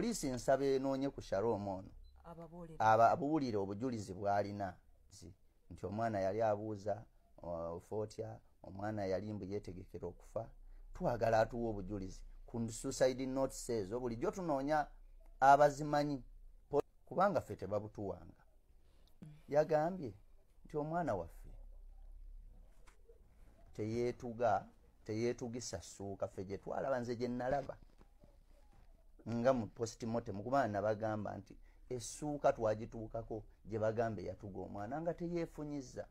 Poliisi nsaba enoonye ku Shalom ono ababuulire obujulizi bw'alina nti omwana yali abuuza ofa otya, omwana yali mbu yeetegekera okufa. Twagala atuwa obujulizi ku suicide notes ezo. Bulijjo tunoonya abazimanyi kubanga ffe tebabutuwanga. Yagambye nti omwana waffe teyeetuga, teyeetugisa ssuuka. Ffe gye twalaba, nze gye nalaba nga mu postmortem, kubanga nabagamba nti essuuka twagituukako gye bagamba eyatuga omwana nga teyeefunyiza.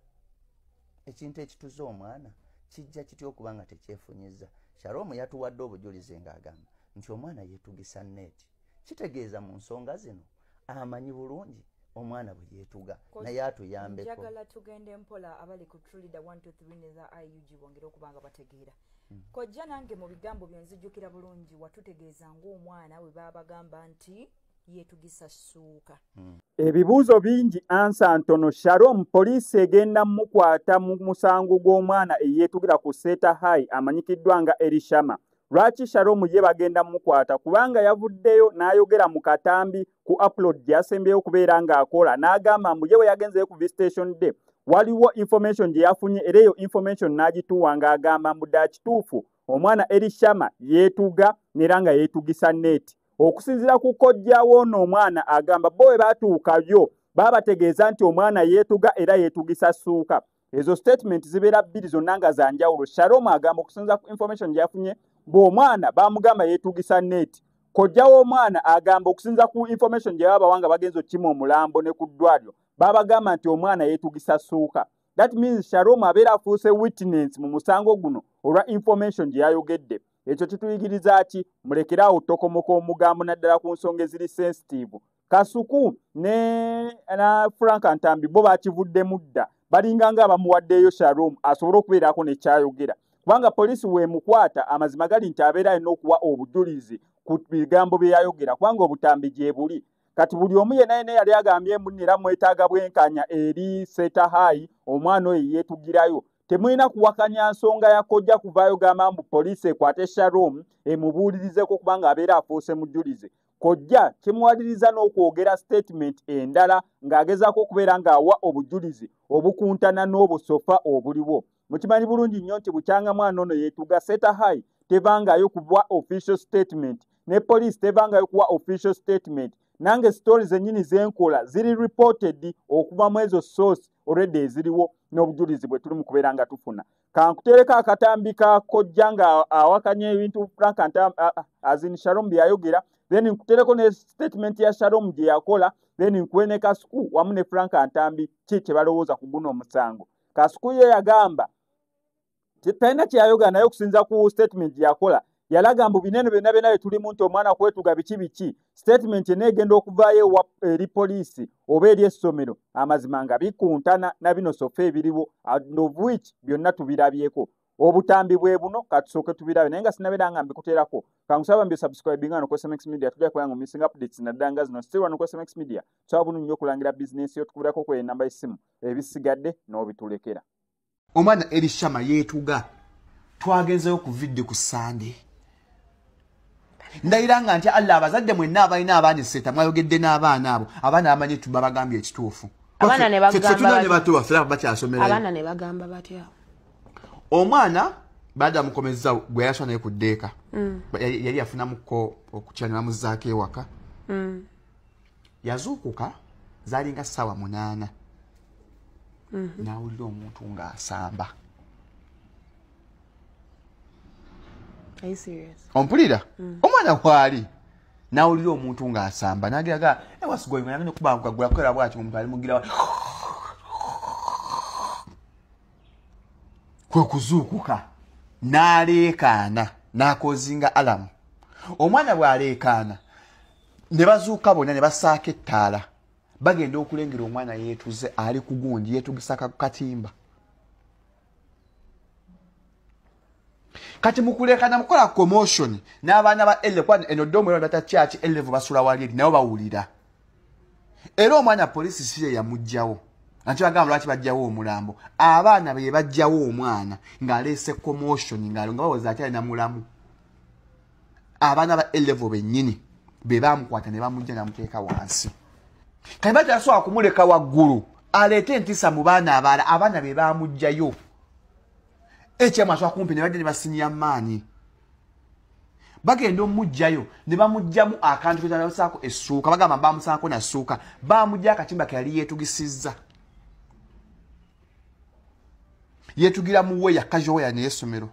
Ekintu ekituza omwana kijja kitya okuba nga tekyefunyiza? Shalom yatuwadde obujulizi ng'agamba nti omwana yeetugisa neeti. Kitegeeza mu nsonga zino amanyi bulungi omwana bwe yeetuga, naye atuyambeko. Njagala tugende mpola, abali ku True Leader 123 neza IUG bongere okuba nga bategeera. Kojja, nange mu bigambo byo nzijjukira bulungi watutegeeza ng'omwana bwe babagamba nti yeetugisa ssuuka. Ebibuuzo bingi, answer ntono. Shalom poliisi egenda mukwata mu musango gw'omwana eyeetugira ku Seeta High amanyikiddwa nga Elishama. Lwaki Shalom ye bagenda mukwata? Kubanga yavuddeyo n'ayogera mu katambi ku upload gye yasembyeyo okubeera ng'akola, n'agamba mbu ye bwe yagenzeyo ku visitation day waliwo information gye yafunye, era eyo information n'agituwa ng'agamba mbu ddala kituufu omwana Elishama yeetuga n'era nga yeetugisa neeti. Okusinziira ku kojja w'ono omwana, agamba bo bwe baatuukayo baabategeeza nti omwana yeetuga era yeetugisa ssuuka. Ezo statement zibeera bbiri zonna nga za njawulo. Shalom agamba okusinziira ku information gye yafunye bw'omwana bamugamba yeetugisa neeti. Kojja w'omwana agamba okusinziira ku information gye babawa nga bagenza okukima omulambo ne ku ddwaliro, babagamba nti omwana yeetugisa ssuuka. That means Shalom abeera afuuse witness mu musango guno olwa information gye yayogedde. Ekyo kituyigiriza ki? Mulekeraawo tokomoka omugambo, naddala ku nsonga eziri sensitive. Kasuku ne na Frank Ntambi bo bakivuddemu dda, balinga nga abamuwaddeyo Shalom asobole okubeerako nekyayogera, kubanga poliisi weemukwata, amazima gali nti abeera alina okuwa obujulizi ku bigambo bye yayogera, kubanga obutambi gye buli. Kati buli omu yenna yenna yali agambye munne era mwetaaga bwenkanya eri Seeta High, omwana oyo yeetugirayo, temulina kuwakanya nsonga ya kojja kuvaayo gamba mbu poliisi ekwate Shalom emubuulirizeko, kubanga abeera afuuse mujulizi. Kojja kimuwaliriza n'okwogera statement endala ng'agezaako okubeera ng'awa obujulizi obukuntana n'obusofa obuliwo. Mukimanyi bulungi nnyo nti bukyanga mwana ono yeetuga, Seeta High tevangayo kuwa official statement, ne poliisi tevangayo kuwa official statement. Nange stories zennyini zenkola ziri reported okuva mu ezo source already eziriwo n'obujulizi bwe tuli mu kubeera nga tufuna. Kankutereko akatambi ka kojja nga awakanya ebintu Frank azin Shalom bye yayogera, then nkutereko ne statement ya Shalom gye yakola, then nkuwe ne Kasuku wamu ne Frank Ntambi ki kye balowooza ku guno omusango. Kasuku ye yagamba talina kyeyayogera, naye okusinza ku statement gye yakola yalaga mbu binene byonna byonna bye tulimu nti omwana kwetuga biki biki, statement eneegenda okuvaayo eri poliisi oba eri essomero, amazima nga bikuntana na bino so far ebiriwo, and of which byonna tubirabyeko. Obutambi bwe buno, katusooke tubirabe. Naye nga sinabeera nga mbikuteerako, kankusaba mbyo subscribing wano ku SMX Media, tujja kubanga mu missing updates naddala nga zino. Still wano ku SMX Media tusobola bulungi nnyo okulangira bizinensi yo, tukubirako ku enamba y'essimu, ebisigadde n'obitulekera. Omwana Erishama yeetuga. Twagenzeyo ku vidde ku Sande. Ndayira nga nti Allah, abazadde mwenna abalina abaana eseta mwayogedde n'abaana abo, abaana bamanyi tuba bagambye ekituufu. Abaana ne bagamba Ffe ne batya? Bato baffe bakyasomerayo. Abaana ne bagamba batya? Omwana badde amukomezza gwe yaswa naye ku ddeeka. Yali yafunamuko okutya ne bamuzzaako ewaka. Yazuukuka zaalinga ssaawa 8, n'awulira omuntu ng'asamba. Are you serious? Ompulira? Omwana kwali n'awulira omuntu ng'asamba, n'agiraga what's going on? Agenda okuba gagula kukola bwati, omuntu ali mugira kwe kuzuukuka n'aleekaana n'akozinga alarm. Omwana bw'aleekaana ne bazuuka bonna ne basaako ettaala, bagenda okulengera omwana yeetuze, ali ku gundi, yeetugisa katimba. Kati mukulekana mukola commotion n'abaana ba ele kwa eno dorm era bata church elevu basula wali eri nabo bawulira. Era omwana poliisi si ye yamuggyawo, anti bagamba lwaki baggyawo omulambo? Abaana be baggyawo omwana ng'aleese commotion, ng'alo nga bawoza akyalina mulamu. Abaana ba elevu bennyini Be bamukwata ne bamujja namuteeka wansi. Kati batasobola kumuleka waggulu aleete entiisa mu baana abalala, abaana be bamuggyayo. Ekyamaso akumpi ne bajja ne basinya maanyi. Bagenda omuggyayo ne bamuggyamu akantu ketasaako essuuka, bagamba bamusaako na ssuuka, bamugja akatimba ke yali yeetugisizza. Yeetugira mu weya casual weya n'essomero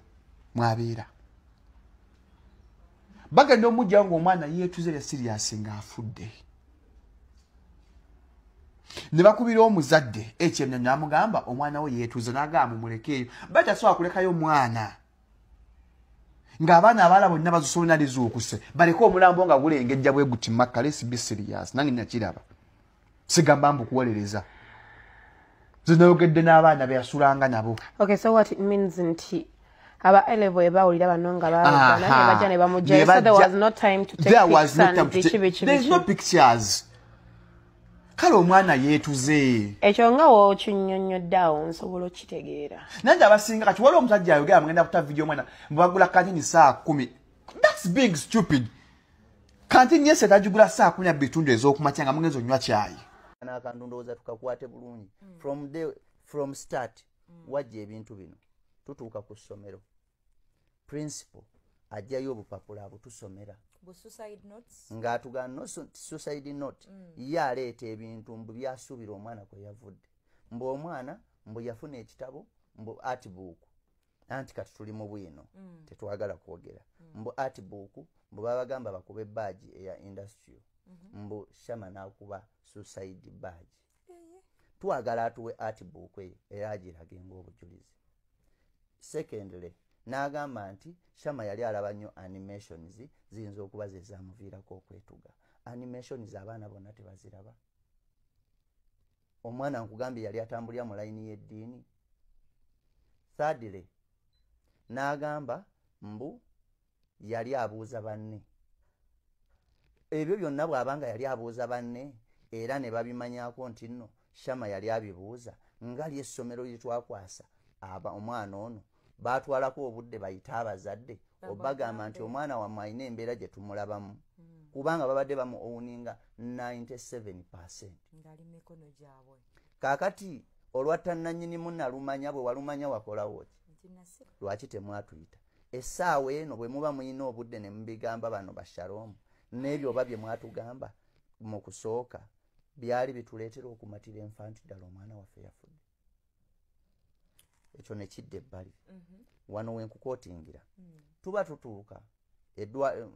mwabeera. Bagenda omuggyayo ng'omwana yeetuze ya serious ng'afudde. Ne bakubira omuzadde ekyemnya n'amugamba omwana we yeetuze, n'agamba mumulekeeyo. Batasobola kulekayo omwana ng'abaana abalala bonna bazusoona lizuukuse, baleke omulambo nga gulengejja bwe guti. Makka, let's be serious. Nange nakiraba, sigamba mbu kuwolereza, zinayogedde n'abaana be yasulanga nabo. Okay, so what it means nti aba A level ebawulira bano nga balwana ne bajja ne bamugjayo, so there was no time to take There was pics no and time to biki take- biki There is no biki. pictures. Kale omwana yeetuze. Ekyo nga w'okinnyonnyodde awo nsobola okitegeera. Nange abasinga kati waliwo omusajja ayogera mugenda kuta video omwana mbagula kantini 10:00. That's being stupid. Kantini yese tagigula 12:15 ez'okumakya nga mugenzi onywa kyayi. N'akantu ndowooza tukakwate bulungi from start. Wajja ebintu bino, tutuuka ku ssomero, principal ajjayo obupapula abutusomera Bu suicide notes. Ng'atugamba no suicide note. Ye aleeta ebintu mbu byasuubira omwana kwe yavudde, mbu omwana mbu yafuna ekitabo, mbu artbook, anti kati tuli mu bwino, tetwagala kwogera, mbu artbook, mbu babagamba bakube badge eya industrial, mbu Shama n'akuba suicide badge. Twagala atuwe artbook eyo era agirage ng'obujulizi. Secondly, n'agamba nti Shama yali alaba nnyo animations, ziyinza okuba ze zamuviirako okwetuga. Animations abaana bonna tebaziraba. Omwana nkugambye yali atambulira mu layini y'eddiini. Thirdly, n'agamba mbu yali abuuza banne. Ebyo byonna bw'abanga yali abuuza banne era ne babimanyako nti nno Shama yali abibuuza, nga lyessomero lye twakwasa aba omwana ono baatwalako obudde bayite abazadde obagamba nti omwana wammwe alina embeera gye tumulabamu, kubanga babadde bamu owninga 97%. Ng'ali mu mikono gyabwe. Kaakati olwatta nannyinimu nalumanya, bwe walumanya wakolawo ki? Nti nasira. Lwaki temwatuyita essaawa eno bwe muba mulina obudde ne mubigamba bano bashaloomu n'ebyo oba bye mwatugamba mu kusooka byali bituleetera okumatira enfa nti ddala omwana waffe yafudde? Ekyo ne kidda ebbali. Wano wenkukootingira, tuba tutuuka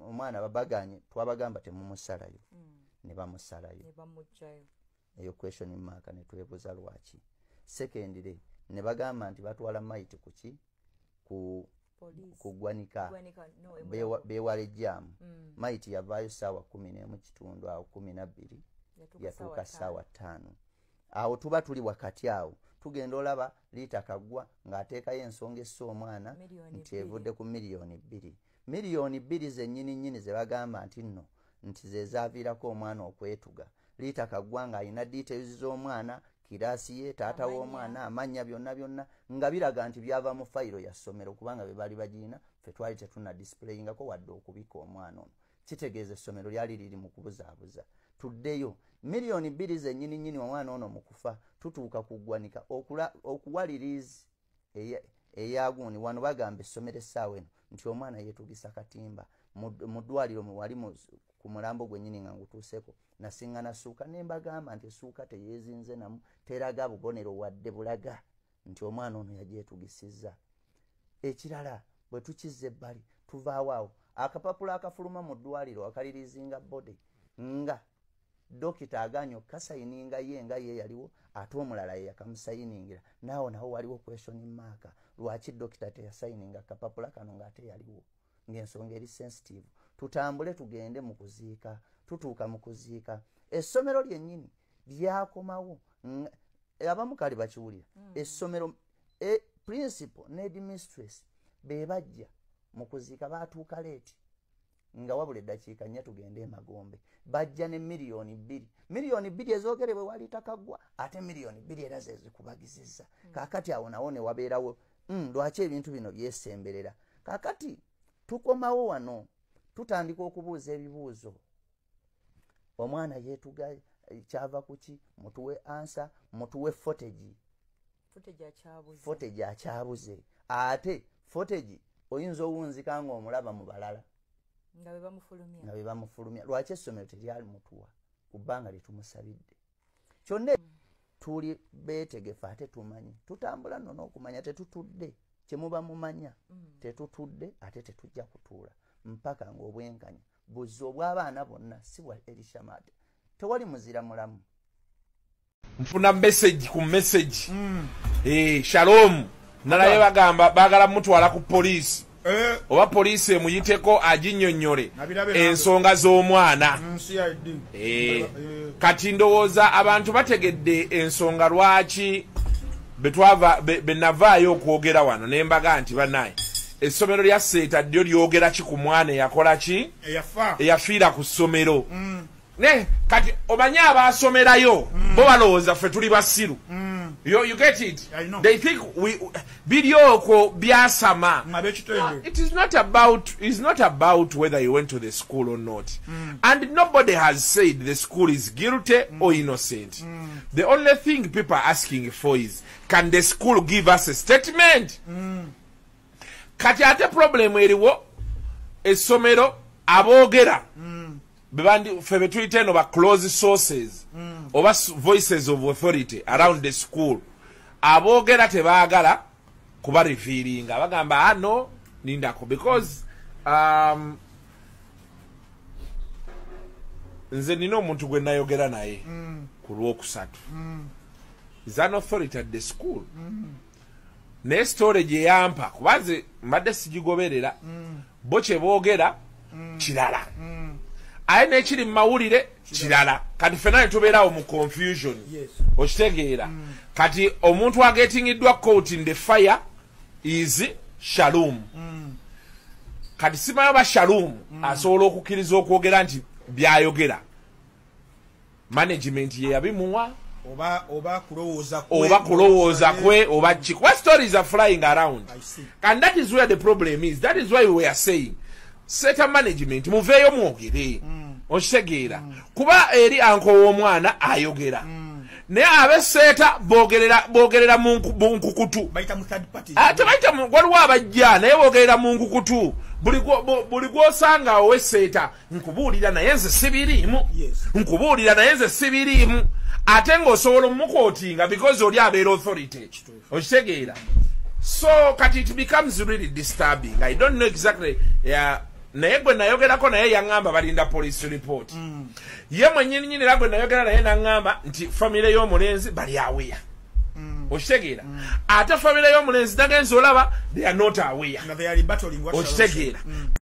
omwana babaganye, twabagamba temumusalayo, ne bamusalayo. Ne bamuggyayo. Eyo question mark, ne twebuuza lwaki. Secondly, ne bagamba nti batwala maiti kuki ku Police. Kugwanika. Gwanika, no, Beewala ejjaamu. Maiti yavaayo 11:15 kitundu awo, 12. Yatuuka. Yatuuka 5:00. Awo tuba tuli wakati awo, tugenda olaba Liita Kaggwa ng'ateekayo ensonga essa omwana Miliyoni nti 2. Evudde ku 2 miliyoni. 2 miliyoni zennyini nnyini ze bagamba nti nno nti ze zaaviirako omwana okwetuga. Liita Kaggwa ng'alina details z'omwana, kiraasi ye, taata Amannya. w'omwana, amannya, byonna byonna nga biraga nti byava mu fayiro ya ssomero, kubanga be baali bagirina. Ffe twali tetuna displayingako wadde okubika omwana ono. Kitegeeza essomero lyali liri mu kubuzaabuza. Tuddeyo, 2 miliyoni zennyini nnyini omwana ono mu kufa. Tutuuka ku ggwanika okuwalirizi eyagundi wano bagamba essomero essaawa eno nti omwana yeetugisa katimba mu ddwaliro wali ku mulambo gwennyini nga ngutuuseko, nasiŋŋana ssuuka ne mbagamba nti essuuka teyeezinze namu, teraga bubonero wadde bulaga nti omwana ono yagyetugisizza. Ekirala, bwe tukizza ebbali, tuvaawo awo, akapapula akafuluma mu ddwaliro akalirizinga body nga dokita aganye okukasayininga ye nga ye yaliwo, ate omulala ye yakamusayiningira. Naawo nawo waliwo question mark, lwaki dokita teyasayininga akapapula kano ng'ate yaliwo, ng'ensonga eri sensitive? Tutambule tugende mu kuziika. Tutuuka mu kuziika, essomero lyennyini lyakomawo. Abamu kale bakiwulira. Essomero principal ne headmistress be bajja mu kuziika, baatuuka late nga wabula eddakiika 4 tugende emagombe. Bajja ne 2 miliyoni, 2 miliyoni ezoogerebwe wali Takaggwa, ate 2 miliyoni era zezikubagizizza. Kaakati awo nawo ne wabeerawo lwaki ebintu bino byesemberera? Kaakati tukomawo wano, tutandika okubuuza ebibuuzo. Omwana yeetuga kyava kuki? Mutuwe answer, mutuwe footage. Footage akyabuze. Ate footage oyinza owunzika ng'omulaba mu balala nga be bamufulumya. Lwaki essomero teryali mutuwa ku bbanga lye tumusabidde? Kyonna tuli beetegefu, ate tumanyi tutambula nno n'okumanya, tetutudde. Kyemuba mumanya, tetutudde ate tetujja kutuula mpaka ng'obwenkanya buzzi obw'abaana bonna, si bwa Erishamate. Tewali muzira mulamu. Nfuna message ku message. Shalom nalaye bagamba baagala mutwala ku poliisi, oba poliisi emuyiteko aginnyonnyole ensonga z'omwana. Kati ndowooza abantu bategedde ensonga lwaki benavaayo okwogera wano ne mbaga nti bannaye essomero lya Seeta ddyo lyogera ki ku mwana eyakola ki, eyafiira ku ssomero. Ne kati omanye abaasomerayo bo balowooza ffe tuli basiru. You get it? They think we biri okwo byasama. It is not about, it's not about whether you went to the school or not. And nobody has said the school is guilty or innocent. The only thing people are asking for is, can the school give us a statement? Kati ate problem eriwo essomero aboogera bebandi ffe betuyita eno ba close sources oba voices of authority around the school, aboogera tebaagala kuba revealinga, bagamba ano nindako because nze nina omuntu gwe nayogera naye ku Lwokusatu, is an authority at the school. Naye story gye yampa, kuba nze mbadde sigigoberera, bo kye boogera kirala, aye n'ekiri mu mawulire kirala. Kati ffenna ne tubeerawo mu confusion. Okitegeera? Kati omuntu agetingiddwa caught in the fire is Shalom. Kati simanyi oba Shalom asobola okukkiriza okwogera nti byayogera management ye yabimuwa oba kulowooza kwe, oba kulowooza kwe, oba ki. Kuba stories are flying around, and that is where the problem is. That is why we are saying Seeta management muveeyo mwogere. Okitegeera? Kuba eri anko w'omwana ayogera, naye ab'eseeta boogerera mu nkukutu. Ate bayita waliwo abajja naye boogerera mu nkukutu. Buli gw'osanga ow'eseeta nkubuulira naye nze sibiriimu, nkubuulira naye nze sibiriimu, ate ng'osobola omukootinga because oli abeera authority. Okitegeera? So kati it becomes really disturbing. I don't know exactly. Naye gwe nayogerako naye yaŋŋamba balinda police report. Ye mwennyininyini era gwe nayogera naye naŋŋamba nti famire y'omulenzi bali aware. Okitegeera? Ate famire y'omulenzi nagenza olaba they are not aware. Nga they are battling what Okitegeera?